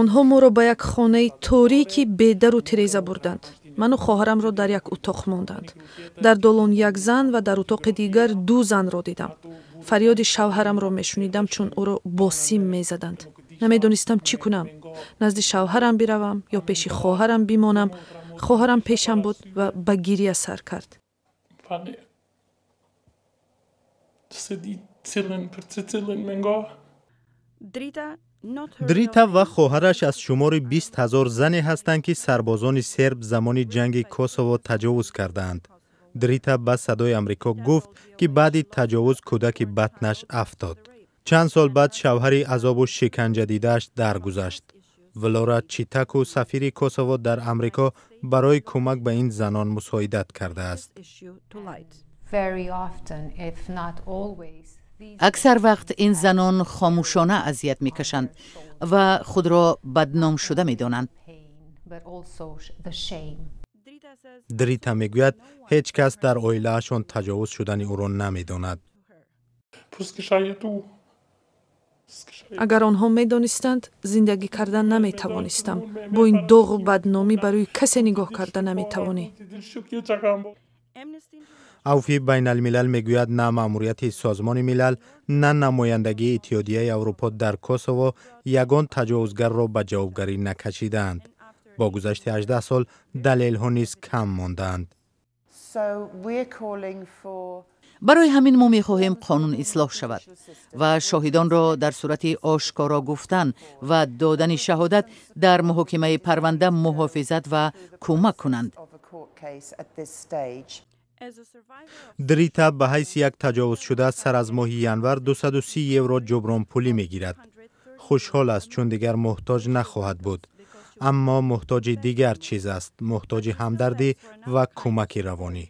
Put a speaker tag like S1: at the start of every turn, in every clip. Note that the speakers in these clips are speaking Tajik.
S1: Онҳо моро ба як хонаи торики бедару тиреза бурданд. Ману хоҳарамро дар як утоқ монданд. Дар долон як зан ва дар утоқи дигар ду занро дидам. Фарёди шавҳарамро мешунидам, чун ӯро бо сим мезаданд. Намедонистам, чӣ кунам: назди шавҳарам биравам ё пеши хоҳарам бимонам. Хоҳарам пешам буд ва ба гирия сар кард.
S2: Дрита ва хоҳараш аз шумори 20 000 зане ҳастанд, ки сарбозони серб замони ҷанги Косово таҷовуз кардаанд. Дрита ба Садои Амрико гуфт, ки баъди таҷовуз кӯдаки батнаш афтод. Чанд сол баъд шавҳари азобу шиканҷадидааш даргузашт. Влора Читаку, сафири Косово дар Амрико, барои кӯмак ба ин занон мусоидат кардааст.
S3: Аксар вақт ин занон хомӯшона азият мекашанд ва худро бадномшуда медонанд.
S2: Дрита мегӯяд, ҳеҷ кас дар оилаашон таҷовуз шудани ӯро намедонад.
S1: Агар онҳо медонистанд, зиндагӣ кардан наметавонистам. Бо ин доғу бадномӣ барои касе нигоҳ карда наметавонӣ.
S2: Авфи байналмилал мегӯяд, на маъмурияти Созмони Милал, на намояндагии Иттиҳодияи Аврупо дар Косово ягон таҷовузгарро ба ҷавобгарӣ накашидаанд. Бо гузашти 18 сол далелҳо низ кам мондаанд.
S3: Барои ҳамин мо мехоҳем қонун ислоҳ шавад ва шоҳидонро дар сурати ошкоро гуфтан ва додани шаҳодат дар муҳокимаи парванда муҳофизат ва кӯмак кунанд.
S2: Дрита ба ҳайси як таҷовузшуда сар аз моҳи январ 230 евро ҷубронпулӣ мегирад. Хушҳол аст, чун дигар муҳтоҷ нахоҳад буд, аммо муҳтоҷи дигар чиз аст: муҳтоҷи ҳамдардӣ ва кӯмаки равонӣ.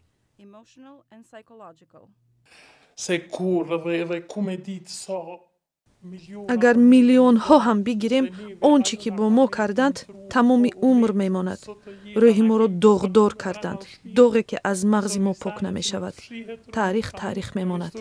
S1: Агар миллионҳо ҳам бигирем, он чӣ ки бо мо карданд, тамоми умр мемонад. Рӯҳи моро доғдор карданд, доғе ки аз мағзи мо пок намешавад. Таърих таърих мемонад.